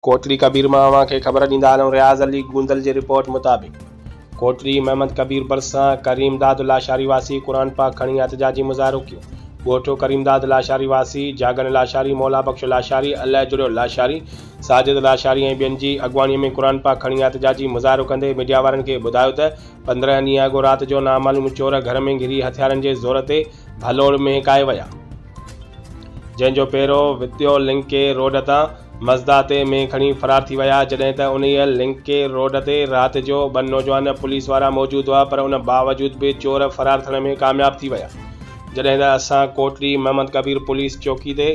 ڪوٽڙي ڪبير مان اوهان کي خبر ڏيندا هلون رياض علي گوندل جي رپورٽ مطابق ڪوٽڙي محمد ڪبير ڀرسان ڪريم داد لاشاري واسي قرآن پاڪ کڻي احتجاجي مظاهرو ڪيو ڳوٺ ڪريم داد لاشاري واسي جاڳن لاشاري مولا بخش لاشاري الله جڙيو لاشاري ساجد لاشاري ۽ ٻين جي اڳواڻي ۾ قرآن پاڪ کڻي احتجاجي مظاهرو ڪندي ميڊيا وارن کي ٻڌايو ته 15 ڏينهن اڳ رات جو نامعلوم چور گهر ۾ گهري هٿيارن جي زور تي ڀلوڙ ۾ ڪاهي ويا جنهن جو پيرو وتيو لنڪي روڊ تان مزدا تي مين کڻي فرار ٿي ويا، جڏهن ته انهيء لنڪي روڊ تي رات جو ٻه نوجوان پوليس وارا موجود هئا پر ان باوجود به چور فرار ٿيڻ ۾ ڪامياب ٿي ويا، جڏهن ته اسان ڪوٽڙي محمد ڪبير پوليس چوڪي تي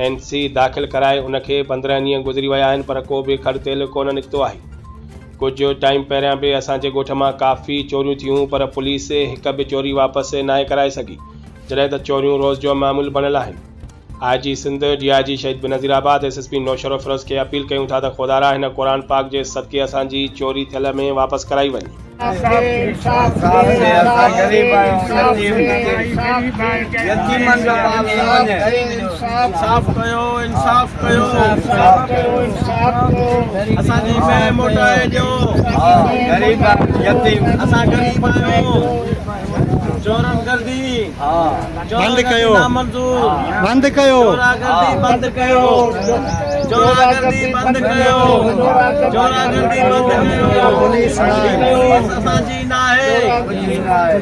اين سي داخل ڪرائي ان کي 15 ڏينهن گذري ويا آهن پر ڪو به کڙ تيل ڪونه نڪتو آهي. ڪجهه ٽائيم پهريان به اسان جي ڳوٺ مان ڪافي چوريون ٿيون پر پوليس هڪ به چوري واپس ناهي ڪرائي سگهي، جڏهن ته چوريون روز جو معمول بڻيل آهن. I G Sindh, D I G Shaheed Benazirabad, S S P Naushahro Feroze کي اپيل ڪيون ٿا ته خدارا هن قرآن پاڪ جي صدقي اسان جي چوري ٿيل مين واپس ڪرائي وڃي. انصاف ڪيو انصاف ڪيو اسان جي مين موٽائي ڏيو اسان غريب آهيون چورن گردي بند ڪيو بند ڪيو چوراگردي بند ڪيو چوراگردي بند ڪيو چوراگردي بند ڪيو پوليس اسان جي ناهي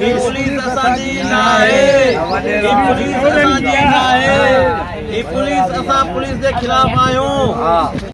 هي پوليس اسان جي ناهي هي پوليس اسان جي ناهي هي پوليس اسان پوليس جي خلاف آهيون.